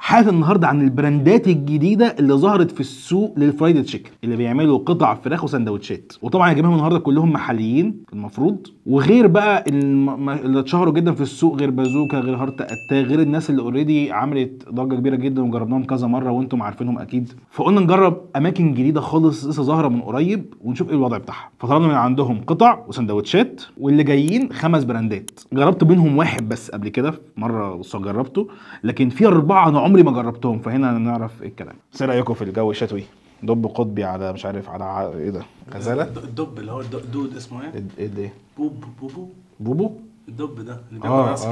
حلقة النهارده عن البراندات الجديدة اللي ظهرت في السوق لل fried chicken، اللي بيعملوا قطع فراخ وسندوتشات. وطبعا جايبهم النهارده كلهم محليين المفروض، وغير بقى اللي اتشهروا جدا في السوق، غير بازوكا، غير هارت اتاك، غير الناس اللي already عملت ضجه كبيرة جدا وجربناهم كذا مرة وانتم عارفينهم اكيد. فقلنا نجرب اماكن جديدة خالص لسه ظاهره من قريب ونشوف ايه الوضع بتاعها. فطلبنا من عندهم قطع وسندوتشات، واللي جايين 5 براندات. جربت منهم واحد بس قبل كده مرة جربته، لكن في 4 انا عمري ما جربتهم، فهنا نعرف ايه الكلام. ايه رايكم في الجو الشتوي؟ دب قطبي على مش عارف على ايه ده؟ غزاله؟ الدب اللي هو الدود اسمه ايه؟ ايه ده؟ بوب بوبو بوبو؟ الدب ده اللي بياكل عسل.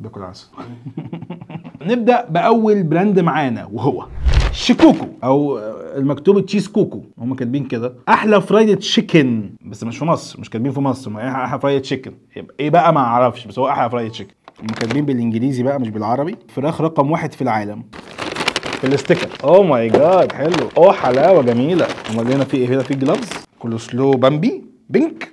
بياكل عسل. نبدا باول brand معانا وهو شيكوكو، او المكتوب تشيز كوكو، هم كاتبين كده احلى fried chicken، بس مش في مصر، مش كاتبين في مصر، ما احلى fried chicken يبقى ايه بقى ما اعرفش، بس هو احلى fried chicken. هم كاتبين بالانجليزي بقى مش بالعربي. فراخ رقم 1 في العالم في ال sticker. oh my God، حلو، اوه حلاوة جميلة. امال هنا في ايه؟ هنا في gloves، coleslaw بامبي pink.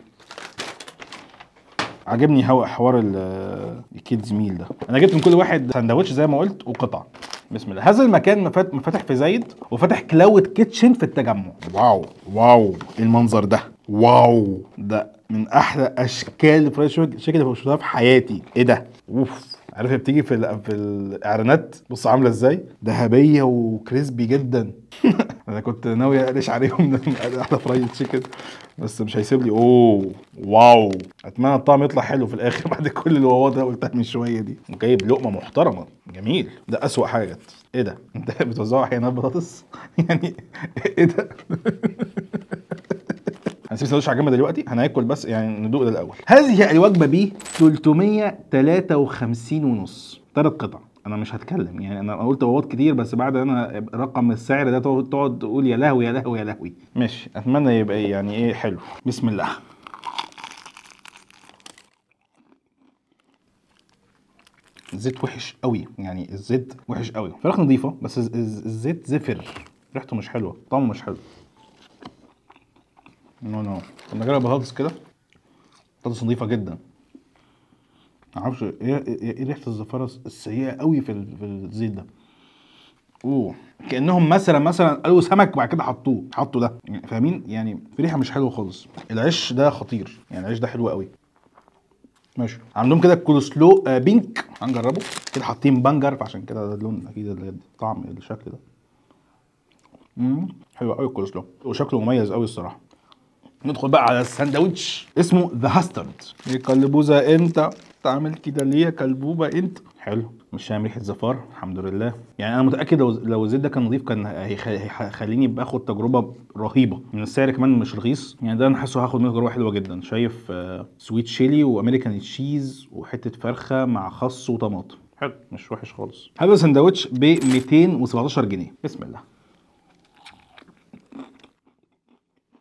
عجبني هو حوار ال kids meal ده. انا جبت من كل واحد سندوتش زي ما قلت وقطع. بسم الله. هذا المكان فاتح في زايد، وفاتح cloud kitchen في التجمع. wow wow، المنظر ده wow، ده من احلى اشكال ال fried chicken اللي شفتها في حياتي. ايه ده؟ اوف، عارف بتيجي في الاعلانات، بص عامله ازاي، ذهبية و crispy جدا. انا كنت ناوي اقلش عليهم احلى fried chicken، بس مش هيسيب لي. اوه wow، اتمنى الطعم يطلع حلو في الاخر بعد كل الواوات اللي قلتها من شوية دي. وجايب لقمة محترمه، جميل. ده اسوأ حاجة جت. ايه ده؟ انت بتوزعوا حينات بطاطس؟ يعني ايه ده؟ هنسيب سندوتش على جنب دلوقتي، هناكل بس يعني ندوق ده الاول. هذه الوجبة ب 353 ونص، 3 قطع. انا مش هتكلم يعني، انا قلت واوات كتير، بس بعد انا رقم السعر ده تقعد تقول يا لهوي يا لهوي يا لهوي. ماشي، اتمنى يبقى يعني ايه حلو. بسم الله. الزيت وحش قوي، يعني الزيت وحش قوي. فراخ نظيفة بس الزيت زفر، ريحته مش حلوة، طعمه مش حلو. no no، طب نجرب بطاطس كده. بطاطس نظيفة جدا. معرفش ايه ريحه الزفاره السيئة قوي في الزيت ده. اوه، كانهم مثلا قالوا سمك وبعد كده حطوا ده، فاهمين يعني؟ في ريحه مش حلوة خالص. العيش ده خطير، يعني العيش ده حلو قوي. ماشي، عندهم كده كولسلو pink، هنجربه كده. حاطين بنجر، فعشان كده ده اللون اكيد، الطعم الشكل ده. حلو قوي الكولسلو، وشكله مميز قوي الصراحة. ندخل بقى على الساندوتش، اسمه the هاسترد. يا كلبوزه انت تعمل كده ليه يا كلبوبه انت؟ حلو، مش شامم ريحه زفار الحمد لله. يعني انا متاكد لو الزيت ده كان نظيف كان هيخليني باخد تجربه رهيبة. من السعر كمان مش رخيص يعني، ده انا حاسه هاخد منه تجربه حلوة جدا. شايف sweet chili و American cheese وحتة فرخة مع خس وطماطم، حلو مش وحش خالص. هذا سندوتش ب 217 جنيه. بسم الله.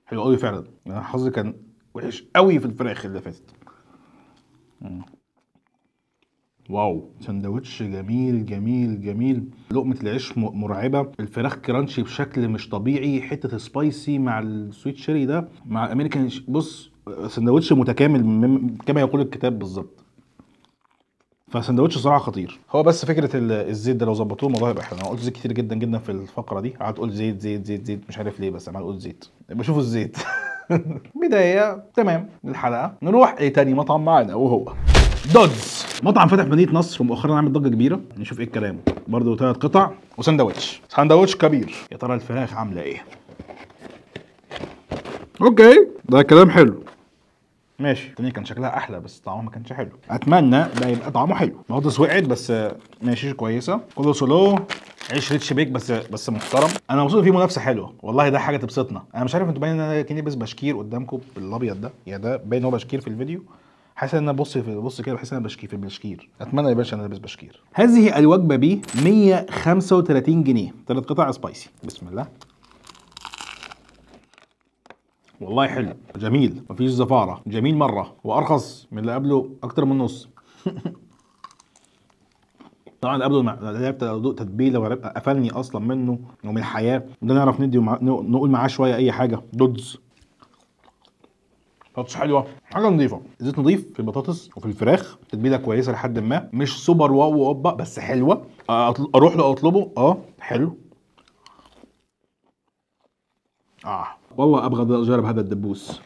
حلو قوي فعلا، انا حظي كان وحش قوي في الفراخ اللي فاتت. wow، سندوتش جميل جميل جميل. لقمة العيش مرعبة، الفراخ crunchy بشكل مش طبيعي، حتة spicy مع ال sweet chili ده مع الامريكان. بص، سندوتش متكامل كما يقول الكتاب بالظبط. فسندوتش صراحة خطير. هو بس فكرة الزيت ده لو ظبطوه الموضوع هيبقى حلو. انا قلت زيت كتير جدا جدا في الفقرة دي، قعدت اقول زيت زيت زيت زيت مش عارف ليه، بس عمال اقول زيت. بشوفوا الزيت. بداية تمام للحلقة. نروح لتاني مطعم معانا وهو دودز، مطعم فتح في مدينة نصر ومؤخرا عامل ضجه كبيرة. نشوف ايه الكلام. برضه 3 قطع وسندوتش، سندوتش كبير. يا ترى الفراخ عامله ايه؟ okay، ده كلام حلو. ماشي، التانية كان شكلها احلى بس طعمها ما كانش حلو. اتمنى ده يبقى طعمه حلو. بطاطس وقعت بس ماشي كويسة. كله سولو، عيش rich bake بس محترم. انا مبسوط فيه منافسه حلوة والله، ده حاجة تبسطنا. انا مش عارف انتوا باين ان انا كاني لابس بشكير قدامكم بالابيض ده، يعني ده باين هو بشكير في الفيديو. حاسس ان انا بص كده، بحس ان انا بشكير في البشكير. اتمنى يبقاش انا لابس بشكير. هذه الوجبة ب 135 جنيه، 3 قطع spicy. بسم الله. والله حلو، جميل، مفيش زفاره، جميل مرة، وارخص من اللي قبله اكتر من نص. طبعا اللي قبله لعبت تتبيله وقفلني اصلا منه ومن الحياة. ده نعرف ندي نقول معاه شوية اي حاجة. دودز بطاطس حلوة، حاجة نظيفة، زيت نظيف في البطاطس وفي الفراخ، تتبيله كويسة لحد ما، مش super wow وأوبا بس حلوة. اروح له اطلبه، حلو. والله ابغى اجرب هذا الدبوس.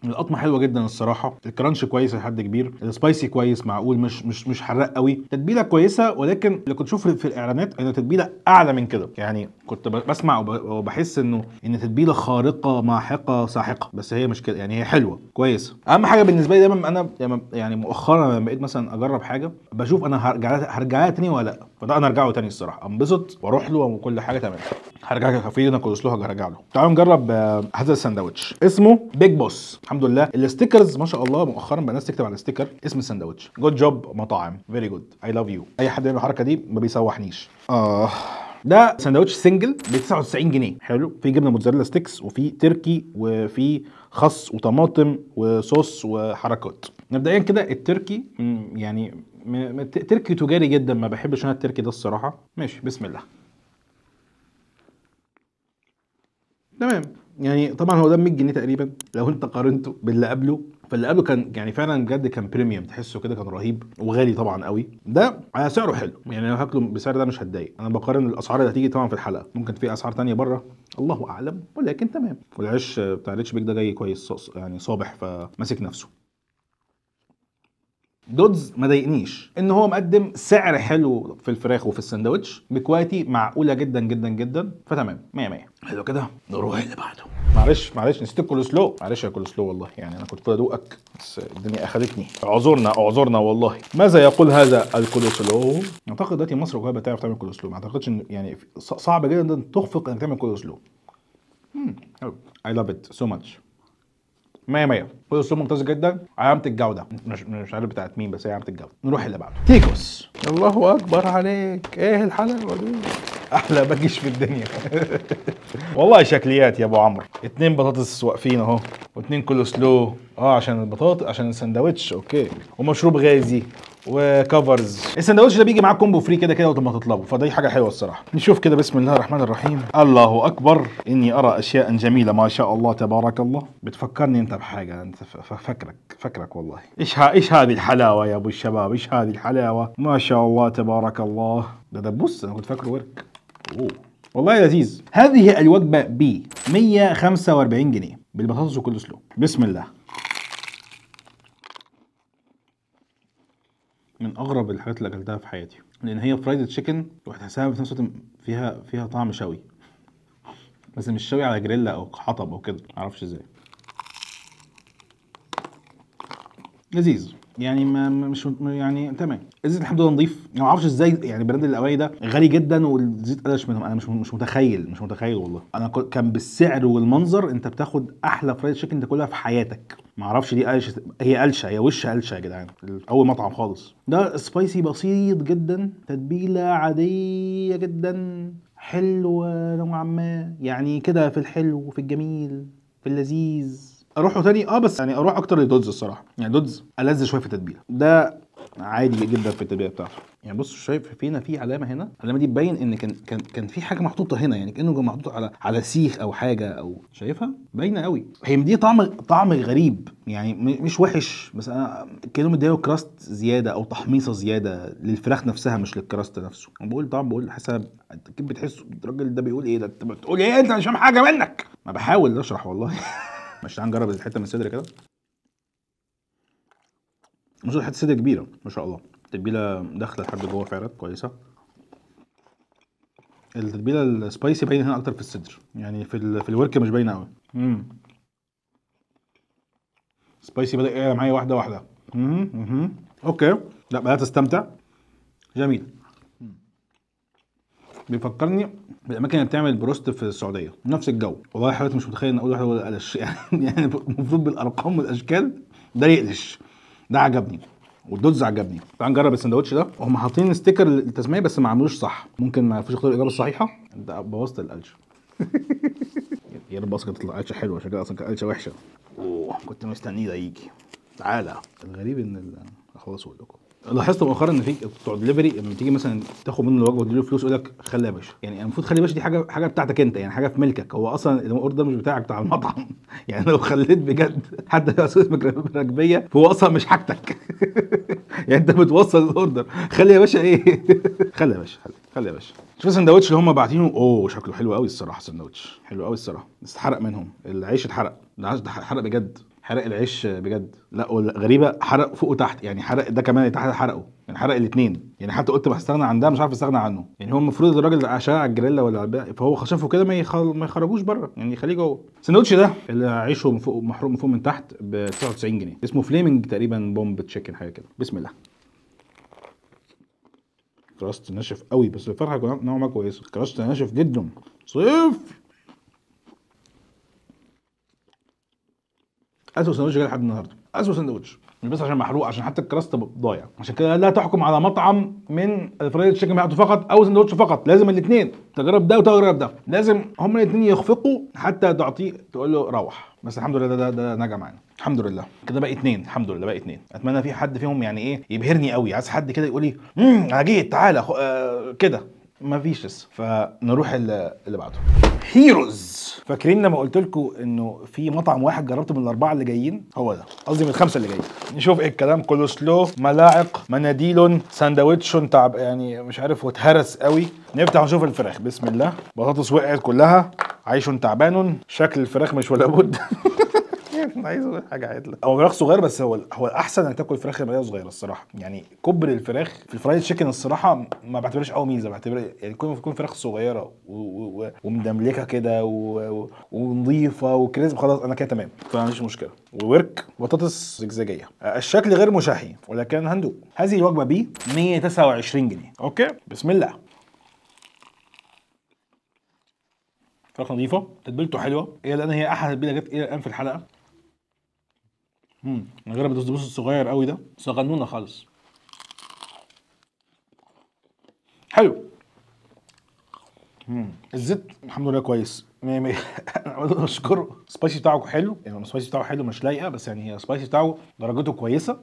القطمه حلوة جدا الصراحة، ال crunch كويس لحد كبير، ال spicy كويس معقول، مش حراق قوي، تتبيله كويسة، ولكن اللي كنت اشوف في الاعلانات ان التتبيله اعلى من كده، يعني كنت بسمع وبحس انه ان تتبيله خارقة ماحقه ساحقة، بس هي مش كده، يعني هي حلوة كويسة. اهم حاجة بالنسبة لي دايما انا يعني مؤخرا لما بقيت مثلا اجرب حاجة بشوف انا هرجع لها تاني ولا لا، فده انا ارجعه تاني الصراحة، انبسط واروح له وكل حاجة تمام. هرجع في انا كولسلو هرجع له. تعالوا نجرب هذا الساندوتش، اسمه Big Boss. الحمد لله ال stickers ما شاء الله مؤخرا بقى الناس تكتب على ال sticker اسم الساندوتش. good job مطاعم، very good، I love you. اي حد يعمل الحركة دي ما بيسوحنيش. ده ساندوتش single ب 99 جنيه، حلو، في جبنه mozzarella sticks وفي تركي وفي خس وطماطم وصوص وحركات. مبدئيا كده التركي يعني تركي تجاري جدا، ما بحبش انا التركي ده الصراحة. ماشي بسم الله. تمام، يعني طبعا هو ده 100 جنيه تقريبا لو انت قارنته باللي قبله، فاللي قبله كان يعني فعلا بجد كان premium، تحسه كده كان رهيب وغالي طبعا قوي. ده على سعره حلو، يعني لو هاكله بسعر ده مش هتضايق. انا بقارن الاسعار اللي هتيجي طبعا في الحلقة، ممكن في اسعار ثانية بره الله اعلم، ولكن تمام. والعيش بتاع Rich Bake ده جاي كويس يعني صابح فماسك نفسه. دودز ما ضايقنيش ان هو مقدم سعر حلو في الفراخ وفي الساندوتش ب quality معقولة جدا جدا جدا، فتمام 100 100. حلو كده، نروح اللي بعده. معلش نسيت الكولسلو، معلش يا كولسلو والله، يعني انا كنت المفروض ادوقك بس الدنيا اخذتني، اعذرنا والله. ماذا يقول هذا الكولسلو؟ اعتقد دلوقتي مصر وهي بتعرف تعمل كولسلو، ما اعتقدش ان يعني صعب جدا تخفق انك تعمل كولسلو. I love it so much. 100 100. كولسلو ممتاز جدا، علامة الجودة، مش عارف بتاعت مين بس هي علامة الجودة. نروح اللي بعده، تيكوس. الله اكبر عليك، ايه الحلاوة دي؟ احلى باكج في الدنيا. والله شكليات يا ابو عمرو. 2 بطاطس واقفين اهو، و2 كولسلو عشان البطاطس عشان السندوتش، okay، ومشروب غازي و covers. السندوتش ده بيجي معاه combo free كده كده وقت ما تطلبه، فدي حاجة حلوة الصراحة. نشوف كده بسم الله الرحمن الرحيم. الله اكبر، اني ارى اشياء جميلة ما شاء الله تبارك الله. بتفكرني انت بحاجة، انت فكرك والله. ايش هذه الحلاوة يا ابو الشباب، ايش هذه الحلاوة ما شاء الله تبارك الله. ده دبوس، انا كنت فاكره ورك. اوه والله لذيذ. هذه الوجبة ب 145 جنيه بالبطاطس وكولسلو. بسم الله. من اغرب الحاجات اللي اكلتها في حياتي، لان هي fried chicken وهتحسها في نفس الوقت فيها طعم شوي، بس مش شوي على جريلا او حطب او كده، معرفش ازاي. لذيذ يعني، ما مش يعني تمام. الزيت الحمد لله نظيف، ما اعرفش ازاي يعني brand الاولاني ده غالي جدا والزيت قلش منهم، انا مش متخيل والله. انا كان بالسعر والمنظر انت بتاخد احلى fried chicken تاكلها في حياتك. ما اعرفش دي قلشه، هي قلشه، هي وش قلشه يا جدعان، اول مطعم خالص. ده spicy بسيط جدا، تتبيله عادية جدا، حلوة نوعا ما يعني كده، في الحلو وفي الجميل في اللذيذ. اروحه تاني بس يعني اروح اكتر لدودز الصراحة، يعني دودز ألذ شوية في التتبيله، ده عادي جدا في التتبيله بتاعته. يعني بص شايف فينا في علامة هنا، العلامة دي تبين ان كان في حاجة محطوطة هنا، يعني كانه محطوط على سيخ او حاجة، او شايفها باينة قوي. هي مديه طعم غريب يعني، مش وحش، بس انا كانه مديه crust زيادة او تحميصه زيادة للفراخ نفسها مش لل crust نفسه. انا بقول طعم، بقول حسب اكيد بتحس الراجل ده بيقول ايه ده، انت بتقول ايه، انت مش فاهم حاجة منك. ما بحاول اشرح والله. مش تعال نجرب الحتة من الصدر كده. مش حتة صدر كبيرة ما شاء الله، التتبيله داخله لحد جوه فعلا كويسة. التتبيله ال spicy باينة هنا اكتر في الصدر، يعني في الورك مش باينة قوي. spicy بدا يعلى معايا واحدة واحدة. okay، لا بدات استمتع. جميل. بيفكرني بالاماكن اللي بتعمل بروست في السعودية، نفس الجو. والله يا حبيبتي مش متخيل ان اول واحدة ولا قلش يعني المفروض بالارقام والاشكال ده يقلش. ده عجبني والدودز عجبني. تعال نجرب السندوتش ده. هم حاطين sticker للتسميه بس ما عملوش صح، ممكن ما عرفوش يختاروا الاجابة الصحيحة. انت بوظت القلشه. يا رب اصلا تطلع قلشه حلوة، عشان كده اصلا كانت قلشه وحشة. اوه كنت مستنيه ده يجي. تعالى. الغريب ان خلاص اقول لكم. لاحظت مؤخرا ان في بتوع دليفري لما تيجي مثلا تاخد منه الوجبة وتديله فلوس يقول لك خلي يا باشا. يعني المفروض خلي يا باشا دي حاجة بتاعتك انت، يعني حاجة في ملكك، هو اصلا ال order مش بتاعك، بتاع المطعم. يعني لو خليت بجد حتى لو اسمك مراكبيه فهو اصلا مش حاجتك. يعني انت بتوصل ال order، خلي يا باشا ايه؟ خلي يا باشا، خلي يا باشا. شوف السندوتش اللي هم باعتينه، اوه شكله حلو قوي الصراحة، السندوتش حلو قوي الصراحة، بس اتحرق منهم، العيش اتحرق، العيش ده حرق بجد، حرق العيش بجد. لا غريبة، حرق فوق وتحت، يعني حرق ده كمان تحت حرقه، يعني حرق الاثنين. يعني حتى قلت بستغنى عن ده مش عارف استغنى عنه. يعني هو المفروض الراجل عشان على الجريلا ولا على البتاع، فهو شافه كده ما يخرجوش بره، يعني يخليه جوه. السندوتش ده اللي عيشه من فوق محروق من فوق من تحت ب 99 جنيه، اسمه flaming تقريبا bomb chicken حاجة كده. بسم الله. crust ناشف قوي، بس الفرخه نوعا ما كويسة، crust ناشف جدا صيف. اسوء سندوتش جه لحد النهارده، اسوء سندوتش، مش بس عشان محروق، عشان حتى ال crust ضايع. عشان كده لا تحكم على مطعم من ال fried chicken بتاعته فقط او سندوتش فقط، لازم الاثنين، تجرب ده وتجرب ده، لازم هما الاثنين يخفقوا حتى تعطيه تقول له روح. بس الحمد لله ده نجا معانا الحمد لله. كده باقي اثنين الحمد لله، باقي اثنين. اتمنى في حد فيهم يعني ايه يبهرني قوي، عايز حد كده يقول لي انا جيت تعالى كده، ما فيش لسه. فنروح اللي بعده، هيروز. فاكرين لما قلت لكم انه في مطعم واحد جربته من الاربعة اللي جايين؟ هو ده، قصدي من الخمسة اللي جايين. نشوف ايه الكلام. كولوسلو، ملاعق، مناديل، ساندوتش تعب يعني مش عارف واتهرس قوي. نفتح ونشوف الفراخ. بسم الله. بطاطس وقعت كلها، عيش تعبان، شكل الفراخ مش ولا بد. انا عايز اقول حاجة عدله، هو فراخ صغير بس هو الاحسن انك تاكل فراخ يبقى صغيرة الصراحة. يعني كبر الفراخ في ال fried chicken الصراحة ما بعتبرهاش قوي ميزة، بعتبرها يعني يكون فراخ صغيرة ومدملكه كده ونظيفه و crisp، خلاص انا كده تمام، فمفيش مشكلة. وورك بطاطس زجزاجيه، الشكل غير مشهي ولكن هندوق. هذه الوجبة ب 129 جنيه. okay بسم الله. فراخ نظيفة، تتبيلته حلوة الى الان، هي احلى تتبيله جت الى الان في الحلقة. نجرب الدوس الصغير قوي ده، صغنونه خالص، حلو. الزيت الحمد لله كويس، 100 100. انا اشكره. ال spicy بتاعه حلو، يعني ال spicy بتاعه حلو، مش لايقة بس يعني هي ال spicy بتاعه درجته كويسة،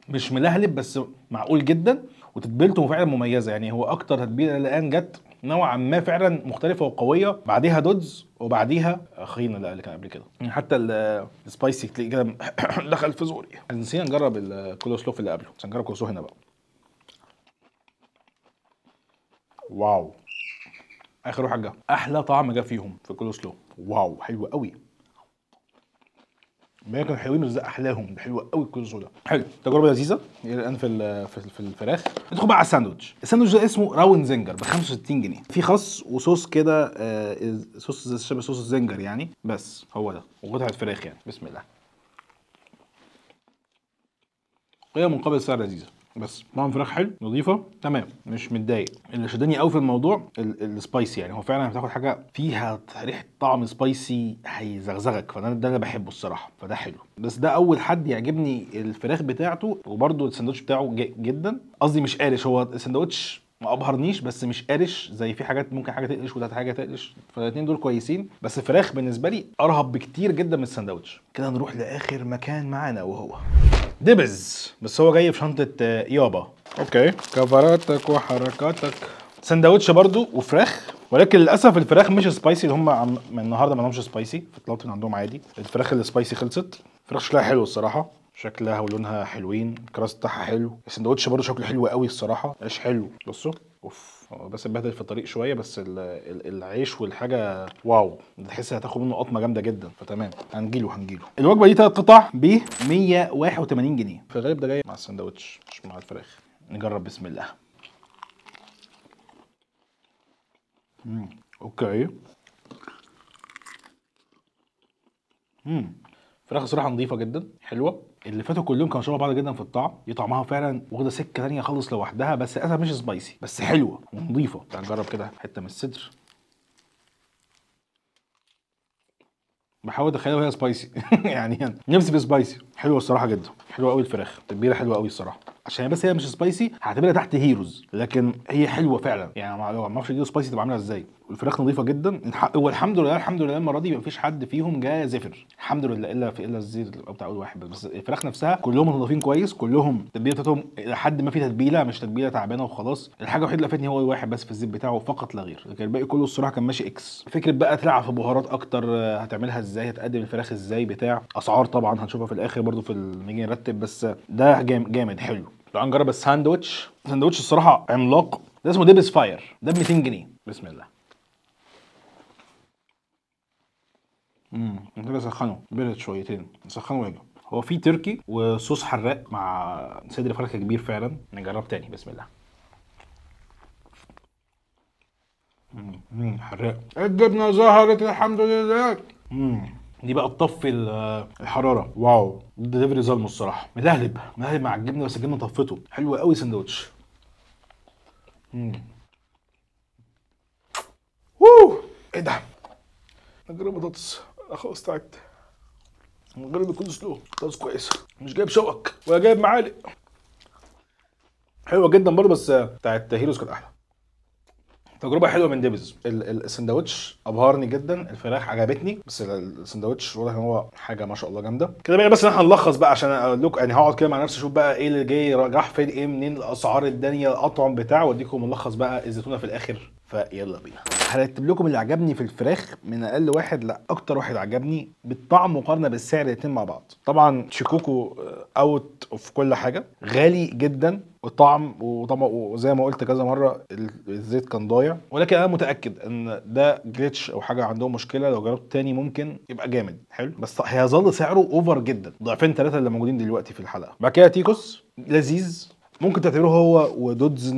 مش ملهلب بس معقول جدا، وتتبيلته فعلا مميزة. يعني هو اكتر تتبيله الان جت نوعا ما فعلا مختلفة وقويه، بعديها دودز وبعديها خينا اللي كان قبل كده. يعني حتى ال spicy تلاقيه كده دخل في زوري. نسينا نجرب الكولوسلو اللي قبله، بس نجرب كولوسلو هنا بقى. wow، اخر حاجة احلى طعم جه فيهم في الكولوسلو، wow حلو قوي. ما كانوا حلوين بس ده احلاهم، ده حلو قوي الكولوسلو ده، حلو. تجربه لذيذة الى الان في الفراخ. ندخل بقى على الساندوتش. الساندوتش ده اسمه round zinger ب 65 جنيه، في خس وصوص كده، صوص شبه صوص الزنجر يعني، بس هو ده، وقطعه فراخ يعني. بسم الله. قيمة مقابل سعر لذيذة، بس طعم فراخ حلو، نظيفة، تمام، مش متضايق. اللي شدني قوي في الموضوع ال spicy، يعني هو فعلا هتاخد حاجة فيها ريحه طعم spicy هيزغزغك، فانا ده اللي بحبه الصراحة، فده حلو. بس ده اول حد يعجبني الفراخ بتاعته، وبرده الساندوتش بتاعه جدا، قصدي مش قارش، هو الساندوتش ما ابهرنيش بس مش قارش زي في حاجات ممكن حاجة تقلش وده حاجة تقلش، فالاثنين دول كويسين، بس الفراخ بالنسبة لي ارهب بكتير جدا من الساندوتش. كده نروح لاخر مكان معانا وهو دبز، بس هو جاي في شنطه يابا. okay، كفراتك وحركاتك. سندوتش برضو وفراخ، ولكن للاسف الفراخ مش spicy، اللي هم من النهارده ما لهمش spicy، فطلبت من عندهم عادي. الفراخ اللي spicy خلصت. الفراخ شكلها حلو الصراحة، شكلها ولونها حلوين، ال crust بتاعها حلو، السندوتش برضو شكله حلو قوي الصراحة، عيش حلو. بصوا اوف، بس اتبهدل في الطريق شوية، بس العيش والحاجة wow، تحس هتاخد منه قطمه جامدة جدا، فتمام. هنجيله. الوجبة دي 3 قطع ب 181 جنيه، في الغالب ده جاي مع السندوتش مش مع الفراخ. نجرب بسم الله. okay. فراخ صراحة نظيفة جدا، حلوة. اللي فاتوا كلهم كانوا شبه بعض جدا في الطعم، دي طعمها فعلا واخده سكة ثانية خالص لوحدها، بس للاسف مش spicy، بس حلوة ونظيفه. تعال نجرب كده حتة من الصدر. بحاول اتخيلها وهي spicy. يعني نفسي في spicy. حلوة الصراحة جدا، حلوة قوي الفراخ، تتبيله حلوة قوي الصراحة. عشان بس هي مش spicy هعتبرها تحت هيروز، لكن هي حلوة فعلا يعني. ما اعرفش دي spicy تبقى عامله ازاي. الفراخ نظيفة جدا، والحمد لله الحمد لله المرة دي مفيش حد فيهم جه زفر الحمد لله، الا الزيت بتاع اول واحد بس. الفراخ نفسها كلهم نظيفين كويس، كلهم التتبيله بتاعتهم لحد ما في تتبيله، مش تتبيله تعبانة وخلاص. الحاجة الوحيدة اللي قفتني هو الواحد بس في الزيت بتاعه فقط لا غير، لكن الباقي كله الصراحة كان ماشي اكس. فكرة بقى تلعب في بهارات اكتر، هتعملها ازاي، هتقدم الفراخ ازاي، بتاع اسعار طبعا هنشوفها في الاخر برده في نيجي نرتب، بس ده جامد حلو. تعال نجرب الساندوتش. ساندوتش الصراحة عملاق، ده اسمه ديبس فاير، ده ب 200 جنيه. بسم الله. محتاج اسخنه، برد شويتين، اسخنه واجي. هو فيه تركي وصوص حراق مع صدر فرخة كبير فعلا. نجرب تاني، بسم الله. حراق. الجبنة ظهرت الحمد لله. دي بقى تطفي الحرارة. wow، الدليفري ظلمه الصراحة، ملهلب ملهلب مع الجبنة، بس الجبنة طفته. حلو قوي سندوتش. ووو ايه ده؟ من غير بطاطس خلاص تعبت. من غير كل سلو، بطاطس كويسة، مش جايب شوك ولا جايب معالق. حلوة جدا برضه، بس بتاعت هيروز كانت احلى. تجربه حلوة من ديبز. السندوتش ابهرني جدا، الفراخ عجبتني، بس السندوتش واضح ان هو حاجة ما شاء الله جامدة كده. بقى بس احنا هنلخص بقى عشان اقول لكم يعني، هقعد كده مع نفسي اشوف بقى ايه اللي جاي راح فين، ايه منين، الاسعار، الدنيا، الاطعم بتاع، واديكم ملخص بقى الزيتونه في الاخر. فيلا بينا. هرتب لكم اللي عجبني في الفراخ من اقل واحد لاكتر واحد عجبني بالطعم مقارنة بالسعر الاثنين مع بعض. طبعا شيكوكو out of كل حاجة، غالي جدا الطعم، وطبعا وزي ما قلت كذا مرة الزيت كان ضايع، ولكن انا متاكد ان ده glitch او حاجة عندهم مشكلة، لو جربت تاني ممكن يبقى جامد حلو، بس هيظل سعره over جدا، ضعفين ثلاثة اللي موجودين دلوقتي في الحلقة. بعد كده تيكوس لذيذ، ممكن تعتبره هو ودودز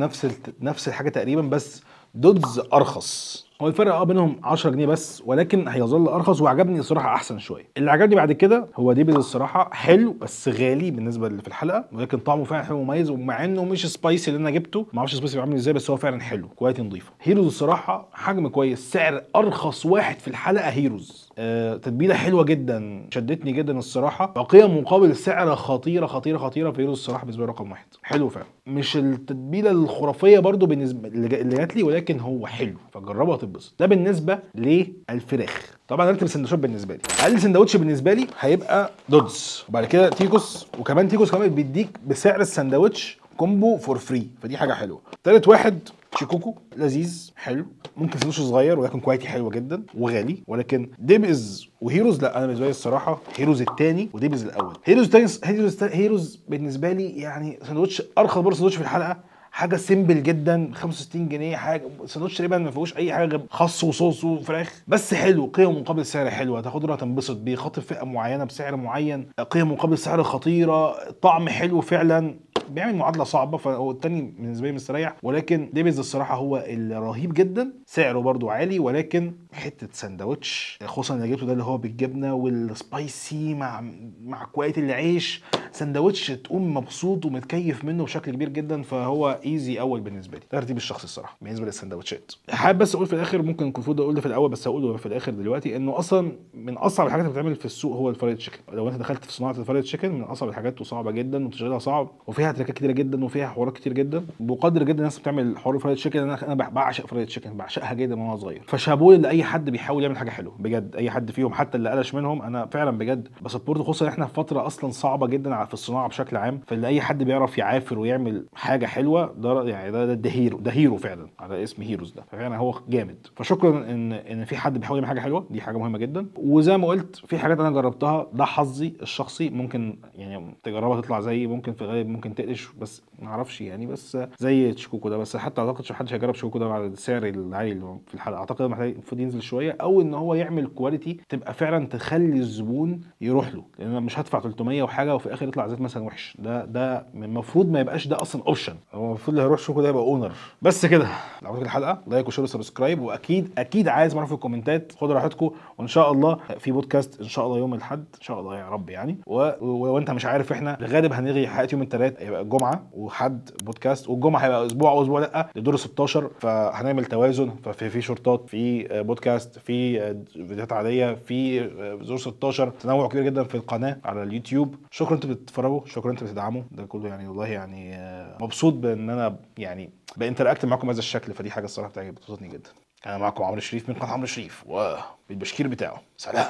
نفس الحاجة تقريبا، بس دودز ارخص. هو الفرق بينهم 10 جنيه بس، ولكن هيظل ارخص، وعجبني الصراحة احسن شوية. اللي عجبني بعد كده هو ديبز الصراحة حلو بس غالي بالنسبة اللي في الحلقة، ولكن طعمه فعلا حلو ومميز، ومع انه مش spicy اللي انا جبته، ما اعرفش spicy عامل ازاي، بس هو فعلا حلو، quality نظيفة. هيروز الصراحة حجم كويس، سعر ارخص واحد في الحلقة هيروز. تتبيله حلوة جدا، شدتني جدا الصراحة، وقيم مقابل سعر خطيرة خطيرة خطيرة في هيروز الصراحة بالنسبة لي رقم واحد. حلو فعلا، مش التتبيله الخرافية برده بالنسبة اللي جات لي، ولكن هو حلو فجربها تتبسط. ده بالنسبة للفراخ. طبعا رتب السندوتشات بالنسبة لي، اقل سندوتش بالنسبة لي هيبقى دودز، وبعد كده تيكوس، وكمان تيكوس كمان بيديك بسعر السندوتش combo for free، فدي حاجة حلوة. تالت واحد شيكوكو، لذيذ حلو، ممكن سندوتش صغير ولكن quality حلوة جدا وغالي. ولكن ديبز وهيروز لا، انا بالنسبة لي الصراحة هيروز الثاني وديبز الاول. هيروز الثاني، هيروز بالنسبة لي يعني سندوتش ارخص برضه سندوتش في الحلقة، حاجة simple جدا، 65 جنيه، حاجة سندوتش تقريبا ما فيهوش اي حاجة غير خس وصوص وفراخ، بس حلو، قيمة مقابل سعر حلوة، هتاخده هتنبسط بيه، خاطب فئة معينة بسعر معين، قيمة مقابل سعر خطيرة، طعم حلو فعلا، بيعمل معادلة صعبة. فهو الثاني بالنسبة لي مستريح، ولكن ديبز الصراحة هو الرهيب جدا، سعره برده عالي، ولكن حتة سندوتش خصوصا اللي جبته ده اللي هو بالجبنه وال spicy مع quality العيش، سندوتش تقوم مبسوط ومتكيف منه بشكل كبير جدا، فهو easy اول بالنسبة لي. ده ترتيب الشخصي الصراحة بالنسبة للسندوتشات. حابب بس اقول في الاخر، ممكن المفروض اقول ده في الاول بس هقوله في الاخر دلوقتي، انه اصلا من اصعب الحاجات اللي بتتعمل في السوق هو ال fried chicken. لو انت دخلت في صناعة ال fried chicken من اصعب الحاجات، وصعبة جدا وتشغيلها صعب، وفيها تريكات كتيرة جدا، وفيها حوارات كتير جدا. بقدر جدا الناس بتعمل حوار ال fried chicken، انا بعشق fried chicken، بعشقها جدا من وانا صغير. فشابوه لاي حد بيحاول يعمل حاجة حلوة بجد، اي حد فيهم حتى اللي قلش منهم، انا فعلا بجد ب support، خصوصا احنا في فترة اصلا صعبة جدا في الصناعة بشكل عام، فاللي اي حد بيعرف يعافر ويعمل حاجة حلوة ده يعني ده hero، ده hero فعلا على اسم هيروز ده، ففعلا هو جامد. فشكرا ان في حد بيحاول يعمل حاجة حلوة، دي حاجة مهمة جدا. وزي ما قلت في حاجات انا جربتها، ده حظي الشخصي، ممكن يعني تجربها تطلع زيي، ممكن في الغالب ممكن تقلش، بس ما اعرفش يعني، بس زي شيكوكو ده، بس حتى اعتقد محدش هيجرب شيكوكو ده بعد السعر العالي اللي في الحلقة، اعتقد محتاج المفروض ينزل شوية، او ان هو يعمل quality تبقى فعلا تخلي الزبون يروح له، لان انا مش هدفع 300 وحاجه وفي الاخر يطلع زيت مثلا وحش، ده المفروض ما يبقاش ده اصلا option، هو المفروض اللي هيروح شوكو ده يبقى owner. بس كده، لو عجبتك الحلقة like و share و subscribe، واكيد اكيد عايز معرفة في الكومنتات، خدوا راحتكم، وان شاء الله في بودكاست ان شاء الله يوم الاحد ان شاء الله يا رب يعني. وانت مش عارف احنا الغالب هنلغي حلقة يوم الثلاث، هيبقى الجمعة وحد بودكاست، والجمعة هيبقى اسبوع او اسبوع لا لدور 16، فهنعمل توازن، ففي شورتات، في بودكاست، في فيديوهات عادية، في دور 16، تنوع كبير جدا في القناة على اليوتيوب. شكرا انتوا بتتفرجوا، شكرا انتوا بتدعموا، ده كله يعني والله يعني مبسوط بان انا يعني ب interact معاكم بهذا الشكل، فدي حاجة الصراحة بتبسطني جدا. انا معاكم عمرو شريف من قناة عمرو شريف وبالبشكير بتاعه. سلام.